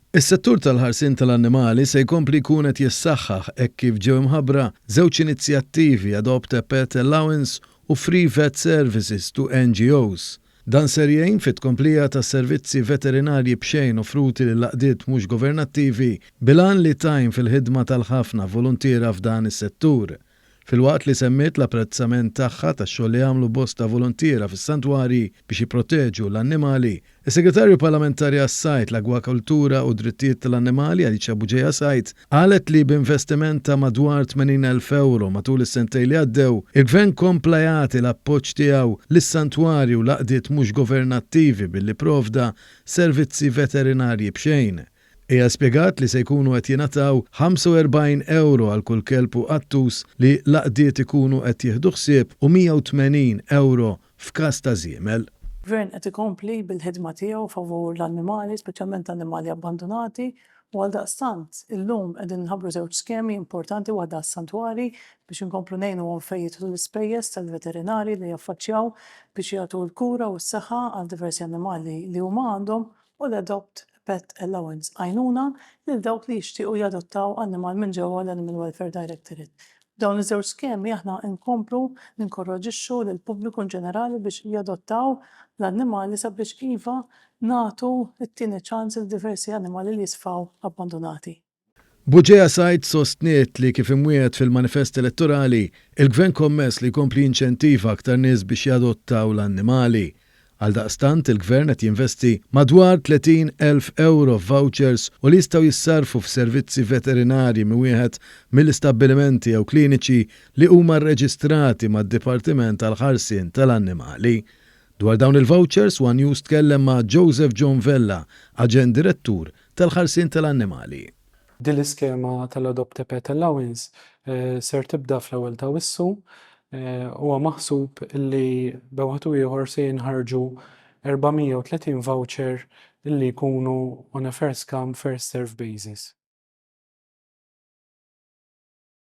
Is-settur tal-ħarsien tal-annimali se jkompli jkun qed jissaħħaħ hekk kif ġew imħabbra żewġ inizjattivi Adopt a Pet Allowance u Free Vet Services to NGOs. Dan ser jgħin fit-tkomplija tas-servizzi veterinarji b'xejn offruti lill-għaqdiet mhux governattivi bil-għan li tgħin fil-ħidma tal-ħafna voluntiera f'dan is-settur. Filwaqt li semmiet l-apprezzament tagħha tax-xogħol li jagħmlu bosta voluntiera fis-santwarji biex jipproteġu l-annimali, is-Segretarju Parlamentari għas-Sajd, l-Agwakultura u d-Drittijiet tal-Annimali Alicia Bugeja Said qalet li b'investiment ta' madwar 80,000 ewro matul is-sentejn li għaddew, il-Gvern kompla jagħti l-appoġġ tiegħu lis-santwarji u l-għaqdiet mhux governattivi billi pprovda servizzi veterinarji b'xejn. Hija spjegat li se jkunu qed jingħataw 45 ewro għal kull kelb u qattus li l-għaqdiet ikunu qed jieħdu ħsieb u 180 ewro f'każ ta' żiemel. Gvern qed ikompli bil-ħidma tiegħu favur l-annimali, speċjalment annimali abbandunati, u għaldaqstant illum qegħdin inħabbru żewġ skemi importanti, waħda għas-santwarji biex inkomplu ngħinuhom fejn jidħlu l-ispejjeż tal-veterinarji li jaffaċċjaw biex jagħtu l-kura u s-saħħa għal diversi annimali li huma għandhom, u l-Adopt a Pet Allowance, għajnuna lil dawk li jixtiequ jadottaw annimal minn ġewwa l-Animal Welfare Directorate. B'dawn iż-żewġ skemi aħna nkomplu ninkorraġixxu lill-pubbliku inġenerali biex jadottaw l-annimali sabiex iva nagħtu t-tieni ċans lil diversi annimali li jisfaw abbandunati. Bugeja Said sostniet li kif imwiegħed fil-manifest elettorali, il-Gvern kommess li jkompli jinċentiva aktar nies biex jadottaw l-annimali. Għaldaqstant, il-Gvern qed jinvesti madwar 30,000 ewro f'vouchers u li jistgħu jissarrfu f'servizzi veterinarji minn wieħed mill-istabbilimenti jew kliniċi li huma rreġistrati mad-Dipartiment għall-Ħarsien tal-Annimali. Dwar dawn il-vouchers, one News tkellem ma' Joseph John Vella, Aġent Direttur tal-ħarsien tal-annimali. Din l-iskema tal-Adopt a Pet Allowance ser tibda fl-ewwel t'Awwissu. Huwa maħsub li bejn waħed u ieħor se jinħarġu 430 voucher li jkunu on a first come first served basis.